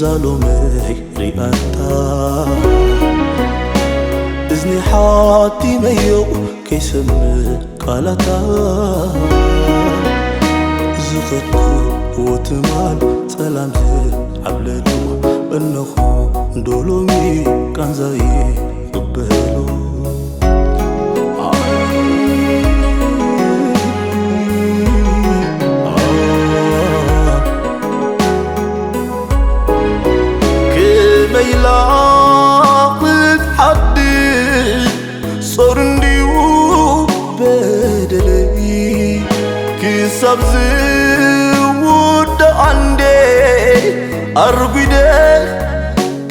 ዛሎመይ ሪኣታ እዝኒ ሓቲመዮ ከይሰምዕ ቃላታ ዝኸድኩዎ ትማል ጸላም ዓብለሉ እነኹ ዶሎሚ ቃንዛየ ይቕበሎ። ከመይ ኢላ ክትሓድር ጾር እንድዩ በደለይ ክሳብ ዝውዳእ እንዴ ኣርጒደ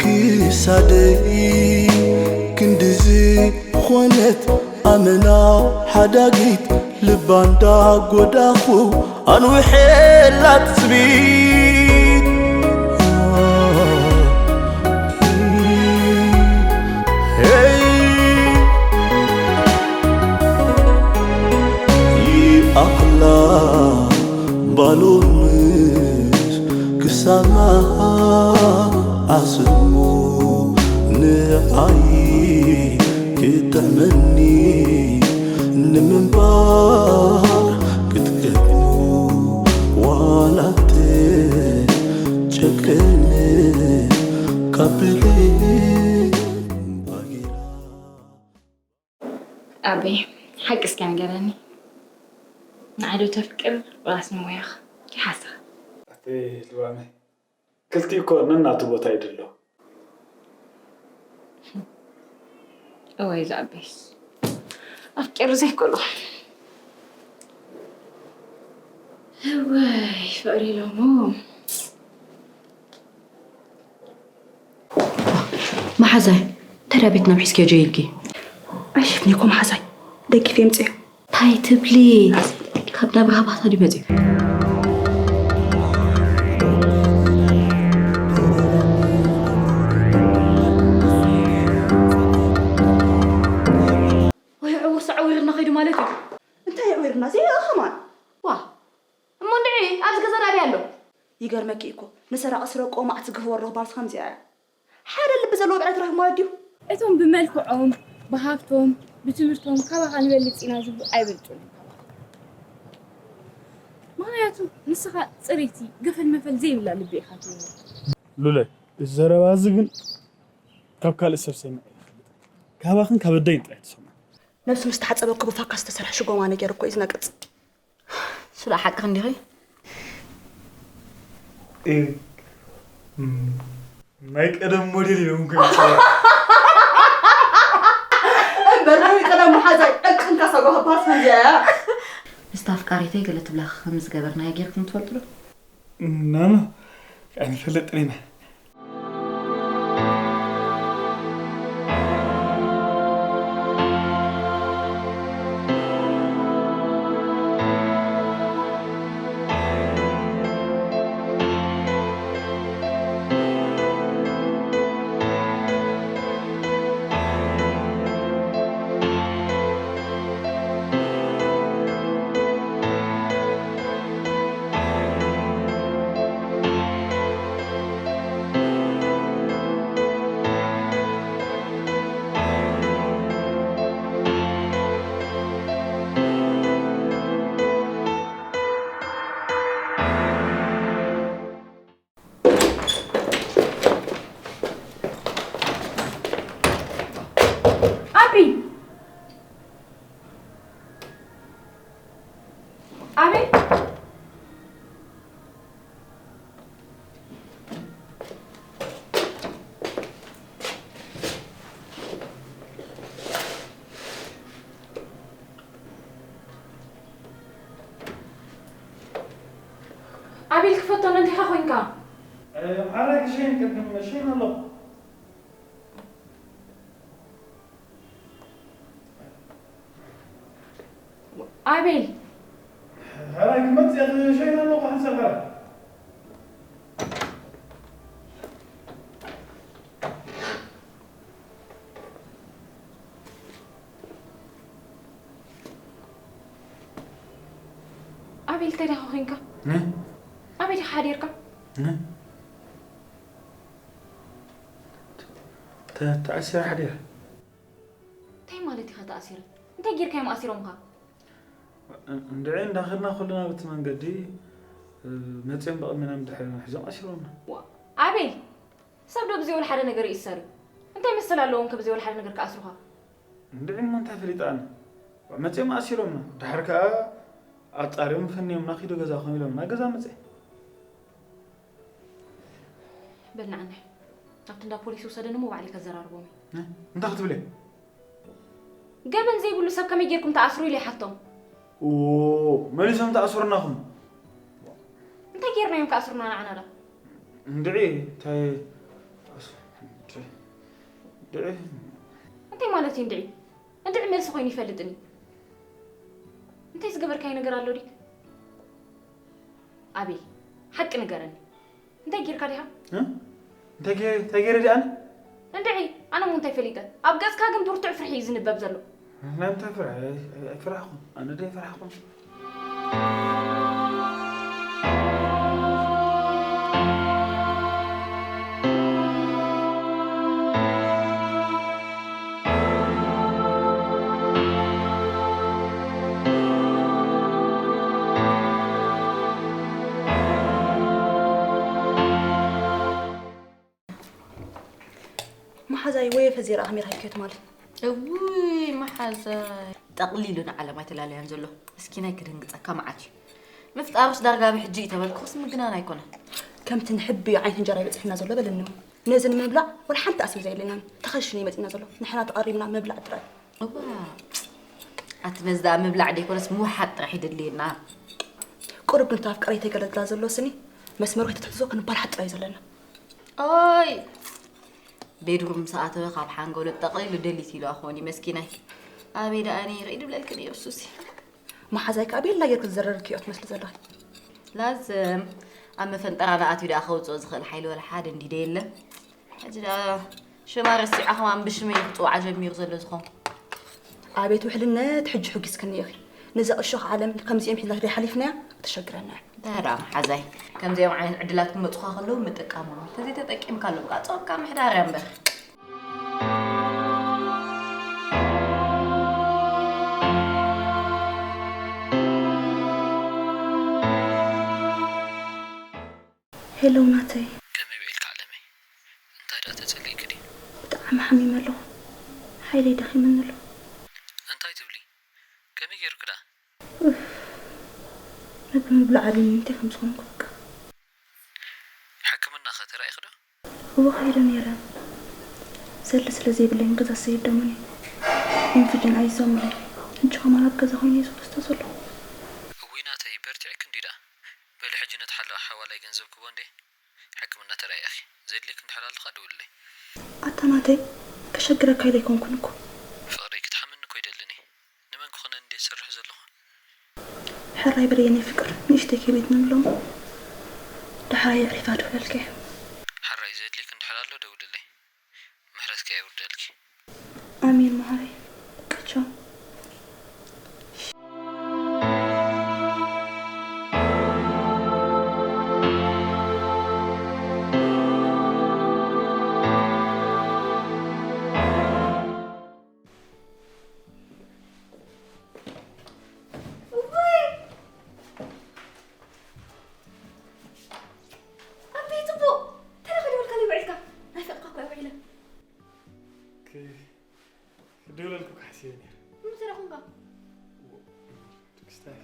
ክሳደይ ክንድዚ ኾነት ኣመና ሓዳጊት ልባ እንዳጎዳኹ ኣንውሐላ ትጽቢት ሄይ ይኣኽላ ባሎምስ ክሳማ ኣስሞ ንዓይ ክጥዕመኒ ንምንባር ክትገጥሞ ዋላ ትጨክን ካብ ልባይ ኣቤ፣ ሓቂ እስከ ንገረኒ። ንዓይ ዶ ተፍቅር ወላስ ንሞያኻ? ከይሓሰኻ። ኣቲ ልዋመይ፣ ክልቲኡ እኮ ነናቱ ቦታ እዩ ድሎ። እወይ፣ ዝኣቤስ ኣፍቂሩ ዘይኮሎ። እወይ፣ ፍቕሪ ኢሎሞ። መሓዛይ፣ እንታይ ደኣ ቤት ናብ ሒዝክዮ ጀይልኪ? ኣይሽፍንኮ መሓዛይ፣ ደጊፍ የምጽዮ። እንታይ ትብሊ? ካብ ናብራ ሃባታ ድዩ መጽዩ? ወይ ዕውርስ ዓዊርና ኸይዱ ማለት እዩ። እንታይ የዕዊርና? ዘይኣ ኸማን። ዋ፣ እሞ እንድዒ ኣብዚ ገዛ ናበይ ኣሎ? ይገርመኪ እኮ፣ ንሰራቒ ስረቆ ማዕት ዝግህቦ ኣለኹ ባልስ ከምዚኣ እያ። ሓደ ልቢ ዘለዎ ብዕለት ረኺቡ ማለት ድዩ? እቶም ብመልክዖም፣ ብሃብቶም፣ ብትምህርቶም ካባኻ ንበልጽ ኢና ዝብሉ ኣይበልጹን እዮም ካባኻ። ምኽንያቱ ንስኻ ጽርይቲ፣ ገፈል መፈል ዘይብላ ልቢ ኢኻ ትህልዎ። ሉለ፣ እዚ ዘረባ እዚ ግን ካብ ካልእ ሰብ ሰሚዐ ኣይፈልጥን። ካባኽን ካብ ኣደይን ጥራይ ተሰምዐ። ነብሱ ምስ ተሓጸበ እኮ ብፋካ ዝተሰርሐ ሽጎማ ነገር እኮ እዩ ዝነቅጽ። ስለ ሓቅኺ እንዲኺ? እ፣ ም፣ ናይ ቀደም ሞዴል ኢሎም እኮ ይጽውዑ። እምበር ናይ ቀደም መሓዛይ ዕቅንካ ሰጓ ባስ ከምዚኣ እያ። ምስታ ኣፍቃሪተይ ገለ ትብላኺ ከም ዝገበርናዮ ጌርኩም ትፈልጡ ዶ? ናና፣ ኣይንፈልጥን ኢና። ኣቢ! ኣቢ! ኣቤል ክፈቶ፣ እንዲኻ ኮይንካ? እ፣ ሓራይ ክሸይን ቅድም ሸይን ኣለኹ። ኣቤል። ሓራይ ክመጽእ እየ፣ ክሸይን ኣለኹ ሓንሳብ ሓራይ። ኣቤል፣ እንታይ ዳኻ ኮይንካ? እ? ኣበይ ዲኻ ሓዲርካ? እ? ተኣሲራ ሓዲራ። እንታይ ማለት ኢኻ ተኣሲረ? እንታይ ጌርካ እዮም ኣሲሮምኻ? እንድዒ እንዳኸድና ከለና በቲ መንገዲ መፅዮም ብቕድሜና ምድሕሬና ሒዞም ኣሲሮምና። ኣቤል፣ ሰብ ዶ ብዘይ ወላ ሓደ ነገር ይእሰር እዩ? እንታይ መሰል ኣለዎም ከ ብዘይ ወላ ሓደ ነገር ክኣስሩኻ? እንድዒ እሞ እንታይ ፈሊጠ ኣነ? መፅዮም ኣሲሮምና። ድሓር ከዓ ኣጣርዮም ፈንዮምና ኪዶ ገዛኹም ኢሎምና ገዛ መፅየ። በል ንዓኒ ኣብቲ እንዳ ፖሊስ ውሰደኒ እሞ ባዕለይ ከዘራርቦም እየ። እንታይ ክትብል እየ? ገበን ዘይብሉ ሰብ ከመይ ጌርኩም ትኣስሩ ኢለ ይሓቶም። ኦ፣ መሊሶም ተኣስሩናኹም። እንታይ ጌርናዮም ክኣስሩና ንዓና ዳ? እንድዒ እንታይ ኣስ- እንድዒ- እንድዒ እንታይ ማለት እዩ እንድዒ? እንድዒ መልሲ ኮይኑ ይፈልጥን እዩ። እንታይ ዝገበርካዮ ነገር ኣሎ ዲክ? ኣቤል፣ ሓቂ ንገረኒ። እንታይ ጌርካ ዲኻ? እ? እንታይ ገ- እንታይ ገይረ ዲኣነ? እንድዒ፣ ኣነ እሞ እንታይ ፈሊጠ? ኣብ ገጽካ ግን ብርቱዕ ፍርሒ እዩ ዝንበብ ዘሎ። ናይ ምንታይ ፍርሒ? ኣይ- ኣይ- ኣይፈራሕኹን። ኣነ ዶ ኣይፈራሕኹን? መሓዛይ ወየ ፈዚራ ኣኽሚርካ ይከየት ማለት። እውይ መሓዛይ። ጠቕሊሉ ንዓለም ኣይተላለያን ዘሎ። ምስኪናይ ክድንግጸካ መዓት እዩ። ምፍጣሩስ ዳርጋ ብሕጂ እዩ ተበልኩስ ምግናን ኣይኮነን። ከምቲ ንሕብዮ ዓይነት እንጀራ ይበጽሕና ዘሎ በለኒ እሞ። ነዚ ንምብላዕ ወላ ሓንቲ ኣስቤዛ የለናን። ተኸሽኑ እዩ መጺእና ዘሎ። ንሕና ተቐሪብና ምብላዕ ጥራይ። እዋ ኣቲ ነዚ ደኣ ምብላዕ ደይኮነስ ምውሓጥ ጥራሕ ይደልየና። ቁሩብ ግን እታ ኣፍቃሪተይ ገለ ትብላ ዘሎ ስኒ መስመሩ ከይተትሕዞ ክንባልሓጥ ጥራይ እዩ ዘለና። ኦይ ቤድሩም ምስ ኣተወ ካብ ሓንጎሉ ጠቕሊሉ ደሊት ኢሉ ኣኾኒ መስኪናይ። ኣበይ ደኣ ነይረ እዩ ድብለልኪ ነይሩ ሱሲ። መሓዛይ ከኣ ቤላ ጌርኪ ዝዘረርክዮ ትመስሊ ዘለኺ። ላዝም ኣብ መፈንጠራ ኣትዩ ደኣ ከውፅኦ ዝኽእል ሓይሊ ወላ ሓደ እንዲደ የለን። ሕጂ ደኣ ሽማ ረሲዑ ከማን ብሽመይ እዩ ክፅውዓ ጀሚሩ ዘሎ ዝኾን። ኣቤት ውሕልነት ሕጂ ሕጊስክኒ ኢኺ። ነዛ እሾኽ ዓለም ከምዚኦም ሒዝና ተደይ ሓሊፍናያ ክትሸግረና እያ። እንታይ ደኣ መሓዛይ ከምዚኦም ዓይነት ዕድላት ክመፁኻ ከለዉ ምጥቃሞም እዩ። ተዘይተጠቂምካሎም ከዓ ፀወካ ምሕዳር እያ እምበር። ሄሎ ናተይ። ከመይ ውዒልካ ዓለመይ? እንታይ ደኣ ተጸሊእኪ ድዩ? ብጣዕሚ ሓሚመ ኣለኹ። ሓይለይ ደኺሙኒ ኣሎ። እንታይ ትብሊ? ከመይ ገይሩኪ ደኣ? እፍ፣ ነብሪ ምብላዕ ኣብዩኒ እንታይ ከም ዝኾንኩ በቃ። ሕክምና ኸ ተራኢኺ ዶ? እወ ከይደ ነይረ። ዘድሊ ስለ ዘይብለይ ገዛ ሰይዶሙኒ። ኢንፍጅን ኣይዞም ኢለ። ሕጂ ከማን ኣብ ገዛ ኮይነ እየ ዝወስዶ ዘለኹ። እውይ ናተይ በርቲዕኪ እንድዩ ደኣ። በሊ ሕጂ ነቲ ሓለዋ ሓዋላይ ገንዘብ ክቦ እንዴ ሕክምና ተራኢኺ። ዘድልየኪ እንድሕር ኣሎ ከኣ ደውልለይ። ኣታ ናተይ ከሸግረካ ኢለ ኣይኮንኩን እኮ። ፍቕረይ ክትሓምኒ እኮ ኣይደልን እየ። ንመን ክኾነኒ እንድየ ዝሰርሕ ዘለኹ። ሕራይ በሊ የኔ ፍቅር ንእሽተይ ከቢድኒ ኣሎ እሞ ደሓር የዕሪፋ ደውለልኪ እየ። ሕራይ ዘድልየኪ እንድሕር ኣሎ ደውልለይ። ምሕረት ከኣ የውርደልኪ። ኣሜን መሓሪ በቃ ቻው። እዋይ ኣቤት ጽቡቕ ተረኸ ደወልካ ለይ ውዒልካ ናፊቕካ እኮ ውዒለ ክድውለልኩ ክሓስየ ነይረ። ምንታይ ደኣ ኾንካ? ትክስታይ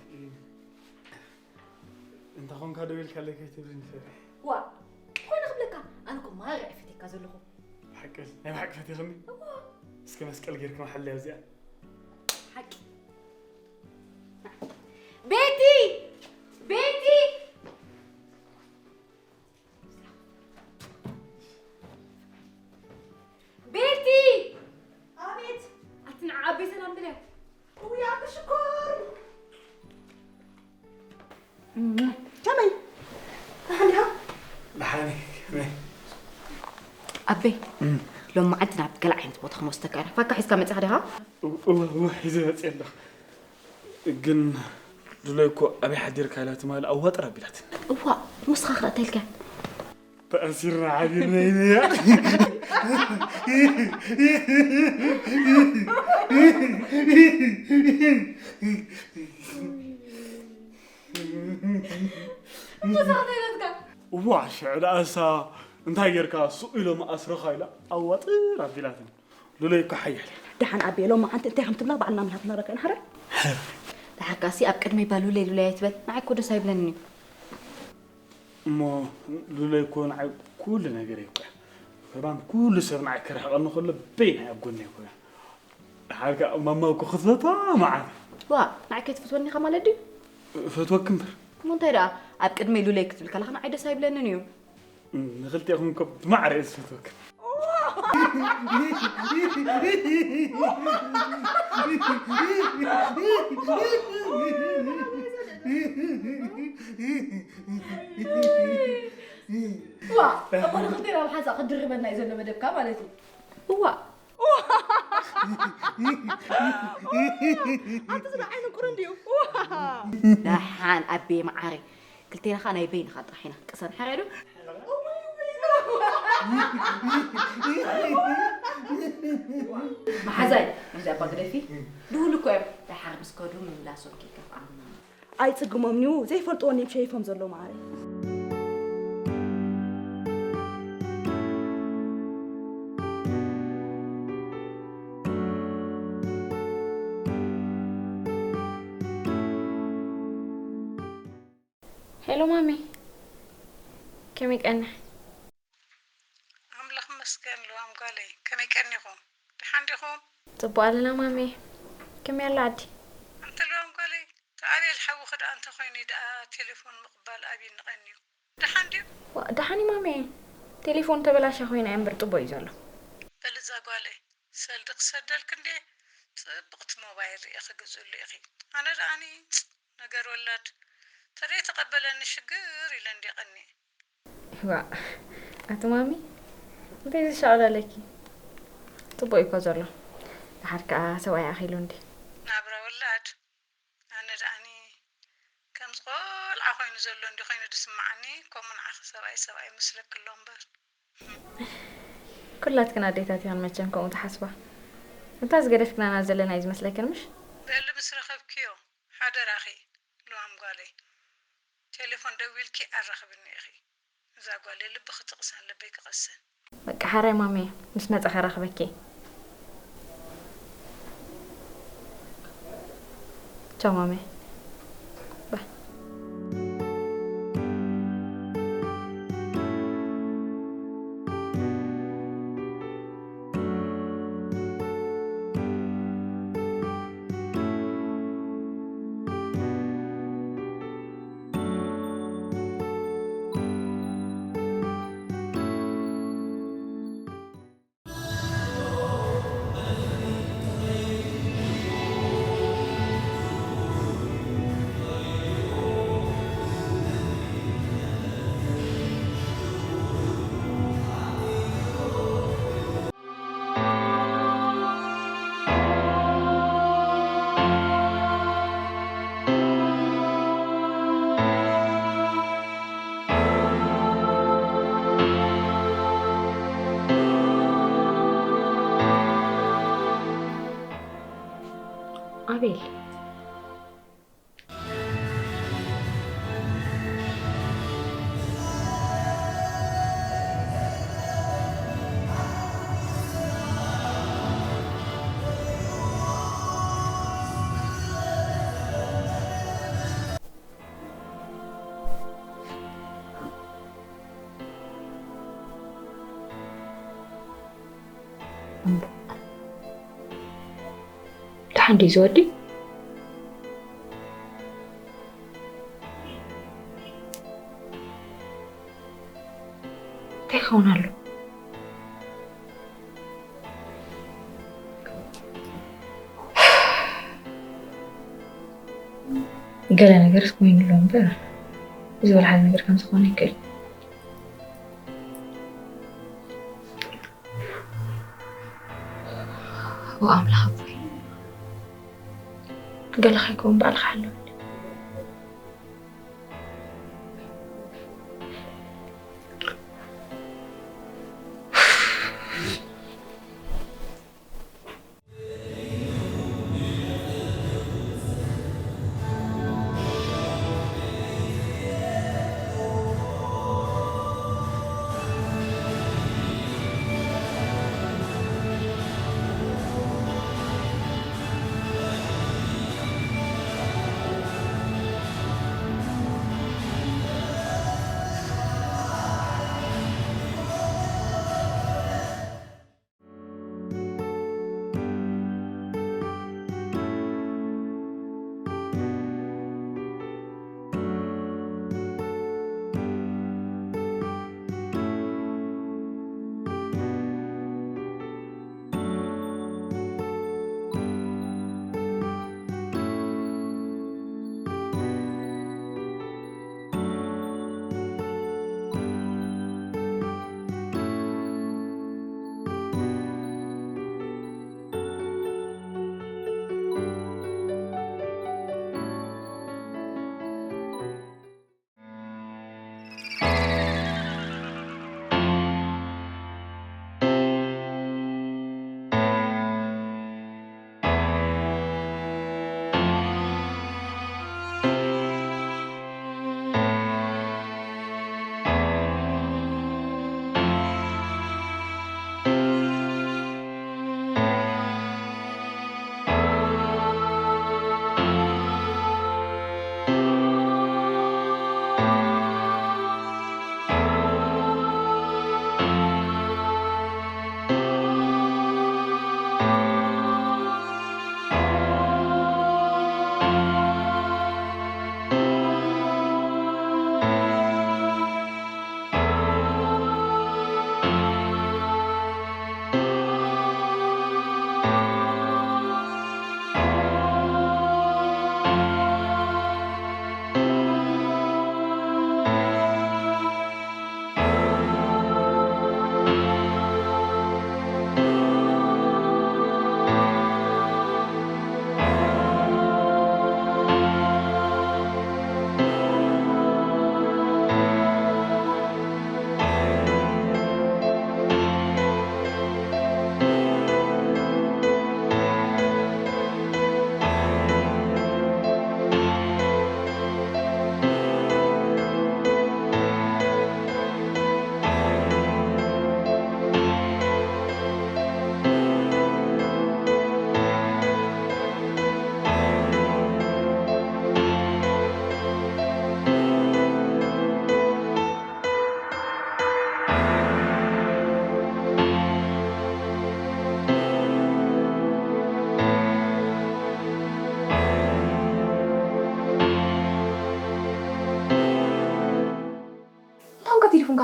እንተ ኾንካ ደው ኢልካለይ ከይትብልኒ ፈሪሐ። ዋእ ኾነ ክብለካ ኣነ እኮ ማራ እየ ፈትየካ ዘለኹ። ብሓቂ ናይ ብሓቂ ፈቲኽኒ? እዋ እስከ መስቀል ጌርኪ መሓለያ ኣብዚኣ። ሓቂ ቤቲ! ቤቲ! ቤቲ! ኣቤት! ኣቲ ንዓ ኣቤ ሰላም ብልያ። እውይ ኣቢ ሽኮር! ከመይ ደሓን ዲኻ? ደሓን እየ፣ ከመይ? ኣቤ ሎም መዓልቲ ናብ ገለ ዓይነት ቦታ ክንወስደካ ኢና። ፋካ ሒዝካ መፂኻ ዲኻ? እወ እወ ሒዘ መፅየ ኣለኹ። ግን ድሎይ እኮ ኣበይ ሓዲርካ ኢላ ትማሊ ኣዋጥር ኣቢላትኒ። እዋእ ንስኻ ክረእተልካ። ተኣሲርና ሓዲርና ኢና እያ። እሞ ሳኽታ ኢላትካ? እዋ፣ ሽዑ ደኣሳ እንታይ ጌርካ? ሱቕ ኢሎም ኣስረኻ ኢላ ኣዋጥር ኣቢላትኒ። ሉለይ እኮ ሓያል እያ። ደሓን ኣቤ፣ ሎማዓንቲ እንታይ ከም ትብላ ባዕልና ምልሃት ነረካ ኢና፣ ሓረ? ሓረ። ደሓርካሲ ኣብ ቅድመይ ባሉለይ ሉለይ ኣይትበል። ንዓይ እኮ ደስ ኣይብለንን እዩ። እሞ ሉለይ እኮ ንዓይ ኩሉ ነገር እኮ እያ። ከማን ኩሉ ሰብ ንዓይ ክርሕቐኒ ከሎ በይናይ ኣብ ጎነይ እኮ እያ። ደሓር ከኣ ማማ እኮ ክትፈትዋ መዓት። ዋ፣ ንዓይ ከይትፈትወኒ ኢኻ ማለት ድዩ? እፈትወኪ እምበር። እሞ እንታይ ደኣ ኣብ ቅድመይ ሉለይ ክትብል ከለኻ ንዓይ ደስ ኣይብለንን እዩ። ንኽልቴኹም እኮ ብማዕረ እየ ዝፈትወክን። ዋ፣ እሞ ንኽልቴና ብሓንሳእ ክትድርበና እዩ ዘሎ መደብካ ማለት እዩ። እዋ። ኣቲ ዝና ዓይኑ ቁር እንዲዩ። ደሓን ኣቤ መዓረይ። ክልቴና ኸኣ ናይ በይንኻ ጥራሕ ኢና። ቅሰን ሓረዱ። መሓዛይ፣ እዚ ኣባ ግደፊ። ድውል እኮ እዮም። ደሓር ምስ ከዱ ምምላሶም ከይከፍኣና። ኣይጽግሞም ኒው ዘይፈልጥዎ ኒም ሸይፎም ዘሎ መዓረይ። ሄሎ ማሚ፣ ከመይ ቀኒኺ? ኣምላኽ ይመስገን ልዋም ጓለይ፣ ከመይ ቀኒኹም? ደሓን ዲኹም? ጽቡቕ ኣለና ማሚ። ከመይ ኣላ ዓዲ? ኣንቲ ልዋም ጓለይ፣ እቲ ኣቤል ሓውኺ ደኣ እንተኾይኑ ደኣ ቴሌፎን ምቕባል ኣብዩኒ ቀንዩ። ደሓን ድዩ? ዋ፣ ደሓን እዩ ማሚ። ቴሌፎን ተበላሽያ ኮይና እያ እምበር ጽቡቕ እዩ ዘሎ። በሊ እዛ ጓለይ፣ ሰልዲ ክሰደልኪ እንዴ ጽብቕቲ ሞባይል ርኢኺ ግዝእሉ ኢኺ። ኣነ ደኣኒ ነገር ወላድ ተዘይተቐበለኒ ሽግር ኢለ እንዴ ቀንየ። ዋ፣ ኣቲ ማሚ፣ እንታይ ዘሻቕል ኣለኪ? ጽቡቕ እዩ እኮ ዘሎ። ደሓር ከኣ ሰብኣይ ኣኺሉ እንዴ። ናብራ ወላድ፣ ኣነ ደኣኒ ከምዚ ቆልዓ ኮይኑ ዘሎ እንዲ ኮይኑ ዝስምዓኒ፣ ከምኡ ንዓኺ ሰብኣይ ሰብኣይ መስለኪ ኣሎ እምበር። ኩላትክን ኣዴታት ኢኽን መቸም ከምኡ ትሓስባ። እታ ዝገደፍክናና ዘለና እዩ ዝመስለክን ምሽ? በሊ ምስ ረኸብክዮ፣ ሓደራኺ፣ ልዋም ጓለይ። ቴሌፎን ደዊልኪ ኣራኽብኒ ኢኺ። እዛ ጓለይ ልብኺ ትቕሰን፣ ልበይ ክቐስን። በቃ ሓራይ ማሜ፣ ምስ መጸ ከራኽበኪ። ቻው ማሜ። ባይ። ኣቤል። ደሓን ድዩ እዚ ወዲ? እንታይ ክኸውን ኣሎ? ገለ ነገርስ ኮይኑ ኣሎ እምበር፣ ዝበልሓለ ነገር ከም ዝኾነ ይክእል። ወኣምላኽ ኣቦይ፣ ገለ ከይከውን ባዕልኻ ሓልወኒ።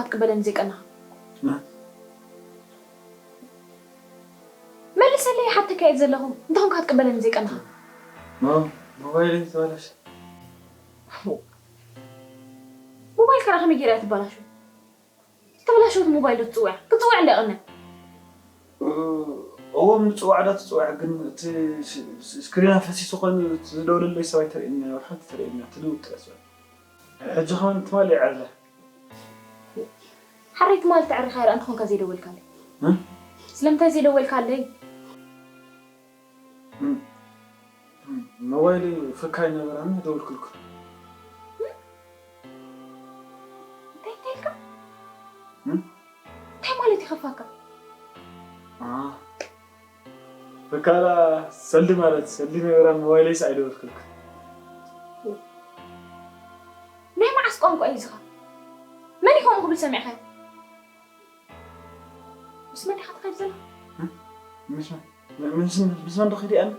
ክትቅበለኒ ዘይቀናኻ? እ? መልሰለይ፣ ሓተካ እየ ዘለኹ። እንታይ ኾንካ ክትቅበለኒ ዘይቀናኻ? ሞ-፣ ሞባይለይ ተበላሸ። ሞባይልካ ደኣ ከመይ ገይራ እያ ትበላሾ? ዝተበላሸወት ሞባይል ዶ ትጽውዕ? ክትጽውዕ እንዳ ይቐነ። እ፣ እዎ፣ ምጽዋዕ ዳ ትጽዋዕ፣ ግን እቲ ስ-፣ ስ-፣ ስክሪና ፈሲሱ ኮይኑ እቲ ዝደወለለይ ሰብ ኣይተርእየኒ፣ ሓንቲ ተርእየኒ፣ ትድውል ጥራይ እያ። ሕጂ ከማን ትማሊ ይዓርዛ። ሓረይ ትማሊ ተዕሪኻ ይርኣ እንተኾንካ ዘይደወልካለይ። እ? ስለምንታይ ዘይደወልካለይ? እ፣ እ፣ ሞባይል ፍካ ኣይነበራን፣ ደወልኩልኩ። እ? እንታይ፣ እንታይ ኢልካ? እ? እንታይ ማለት እዩ ከፋካ? አ፣ በቃ፣ ሰልዲ ማለት ሰልዲ ነበራ፣ ሞባይለይስ ኣይደወልክልኩ። ናይ መዓስ ቋንቋ እዩ ዝኻ? መን እዩ ከምኡ ክብል ሰሚዕኻ? ምስ መን ኢኻ ትኸይድ ዘለኻ? እ? ምስ መን? ምስ፣ ምስ መን ዶ ከይደ ኣነ?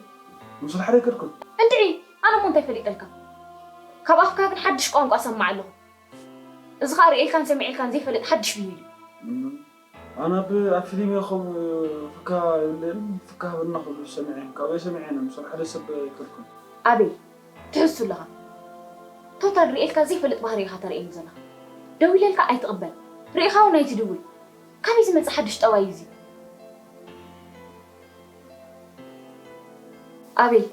ምስ ወላ ሓደ ኣይከድኩን። እንድዒ፣ ኣነ እሞ እንታይ ፈሊጠልካ? ካብ ኣፍካ ግን ሓድሽ ቋንቋ ሰማዕ ኣለኹ። እዚ ኸኣ ርእየልካን ሰሚዐልካን ዘይፈልጥ ሓድሽ ብሂል እዩ። እም፣ ኣነ ኣብ፣ ኣብ ፊልም ኢኹም ፍካ የለን፣ ፍካ ሃበና ክብሉ ሰሚዐ፣ ካብኡ ሰሚዐ፣ ኣነ ምስ ሓደ ሰብ ኣይከድኩን። ኣቤል፣ ትሕሱ ኣለኻ። ቶታል ርእየልካ ዘይፈልጥ ባህሪ ኢኻ ተርእየኒ ዘለኻ። ደዊለልካ ኣይትቕበል። ርኢኻ እውን ኣይትድውል። ካበይ ዝመጽእ ሓድሽ ጠባይ እዩ እዚ? ኣቤል፣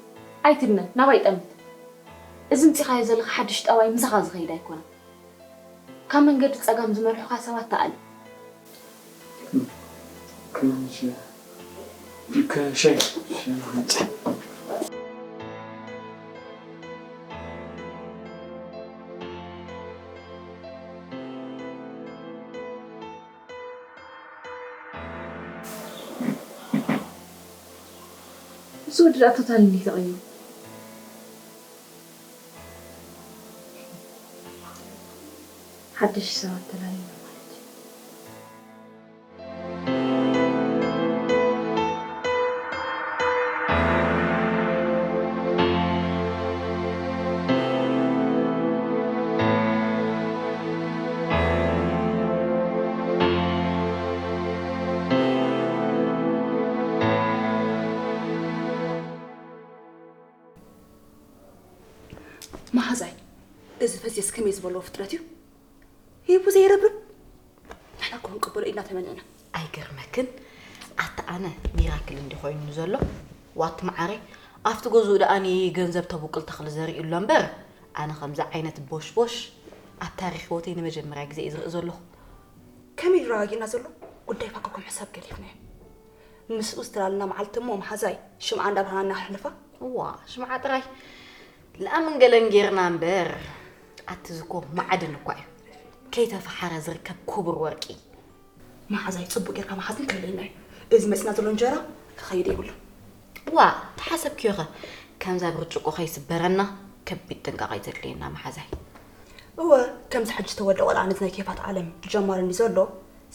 ኣይትድነን፣ ናባይ ጠምት። እዚ ምጺኻዮ ዘለኻ ሓድሽ ጠባይ ምሳኻ ዝኸይድ ኣይኮነን። ካብ መንገዲ ጸጋም ዝመርሑኻ ሰባት ተኣሊ። ከ-፣ ከ-፣ ሸይ፣ ሸይ መጽእ። እዚ ወዲ ደኣ ቶታሊ እንዲዩ ተቐይሩ። ሓደሽቲ ሰባት ተላልዩና ማለት እዩ። መሓዛይ፣ እዚ ፈሲስ ከመይ ዝበሎ ፍጥረት እዩ? ሂቡ ዘይረብርብ። ንሕና እኮ ክንቅበሎ ኢድና ተመኒዕና። ኣይገርመክን? ኣታ ኣነ ሚራክል እንዲ ኮይኑ ዘሎ። ዋት መዓረይ፣ ኣብቲ ገዝኡ ደኣኒ ገንዘብ ተቡቅል ተኽሊ ዘሪኡ ኣሎ እምበር፣ ኣነ ከምዚ ዓይነት ቦሽቦሽ ኣብ ታሪኽ ህይወተይ ንመጀመርያ ግዜ እየ ዝርኢ ዘለኹ። ከመይ እዩ ረጋጊእና ዘሎ? ጉዳይ ፋኮ ከም ሕሳብ ገዲፍናዮ። ምስኡ ዝተላለና መዓልቲ እሞ መሓዛይ ሽምዓ እንዳብርሃና እናሕለፋ። እዋ፣ ሽምዓ ጥራይ። ለኣምን ገለን ጌርና እምበር፣ ኣቲ ዝኮ ማዕድን እኳ እዩ። ከይተፈሓረ ዝርከብ ክቡር ወርቂ። መሓዛይ ጽቡቅ ጌርካ መሓዝን ከለይና እዩ። እዚ መጽና ዘሎ እንጀራ ክኸይድ የብሉን። ዋ፣ ተሓሰብክዮ ኸ? ከምዛ ብርጭቆ ከይስበረና ከቢድ ጥንቃቐ እዩ ዘድልየና መሓዛይ። እወ፣ ከምዚ ሕጂ ዝተወልደ ቆልዓ ነዚ ናይ ኬፋት ዓለም ጀማሪ እንዲ ዘሎ፣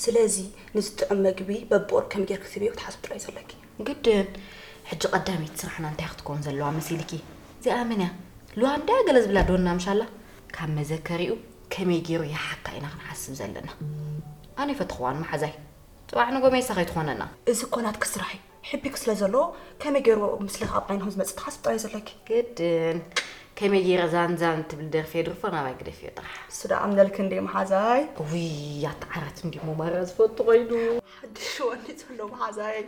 ስለዚ ንዝጥዕም መግቢ በብቑር ከመይ ጌርኪ ክትህብዮ ክትሓስቢ ጥራይ ዘለኪ። ግድን። ሕጂ ቀዳመይቲ ስራሕና እንታይ ክትከውን ዘለዋ መሲልኪ? እዚኣ መን እያ? ሉዋም ድያ ገለ ዝብላ ዶና ምሻላ? ካብ መዘከሪኡ ከመይ ገይሩ ይሓካ ኢና ክንሓስብ ዘለና። ኣነ ይፈትኽዋን መሓዛይ። ጽባሕ ንጎ ሜሳ ከይትኾነና። እዚ እኮ ናትኪ ስራሕ እዩ። ሕቢኪ ስለ ዘሎ ከመይ ገይሩ ምስለኺ ኣብ ዓይንኹም ዝመጽእ ትሓስብ ጥራይ ዘለኪ። ግድን። ከመይ ገይረ ዛንዛን ትብል ደርፊ የድርፎ ናባይ ግደፍዮ ጥራሕ። እሱ ደኣ ኣምነልኪ እንዴ መሓዛይ። ውይ ኣተዓራት እንዲሞ ማራ ዝፈቱ ኮይኑ። ሓድሽ ወኒ ዘሎ መሓዛይ።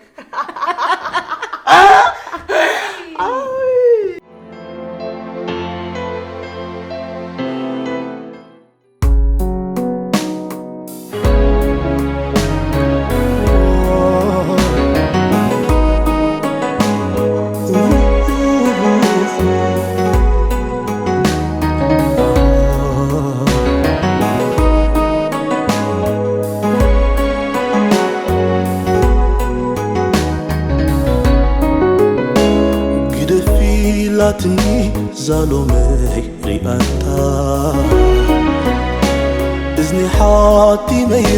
ግደፊ ኢላትኒ ዛሎመይ ሪኣታ፣ እዝኒ ሓቲመዮ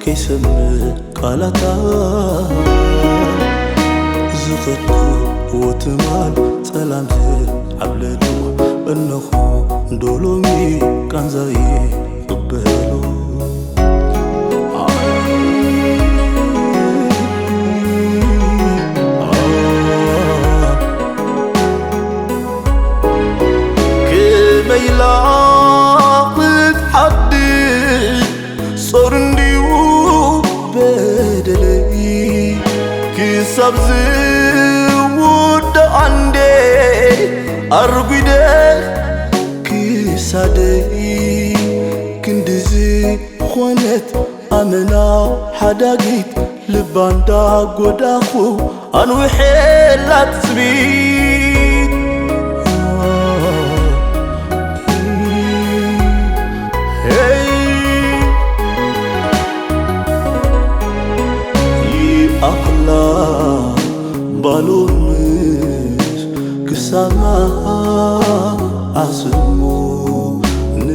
ከይሰምዕ ቃላታ። ዝኸድኩዎ ትማል ጸላም ዓብለሉ፣ እነሆ ዶ ሎሚ ቃንዛየ ይቕበሎ። ክሳብ ዝውዳእ ዓንዴ ኣርጒደ ክሳደይ ክንድዚ ኾነት ኣመና ሓዳጊት ልባ እንዳጎዳኹ ኣንውሐላ ትጽቢት። ሄይ ይኣኽላ ባሎምስ ክሳማ ኣስሙ ን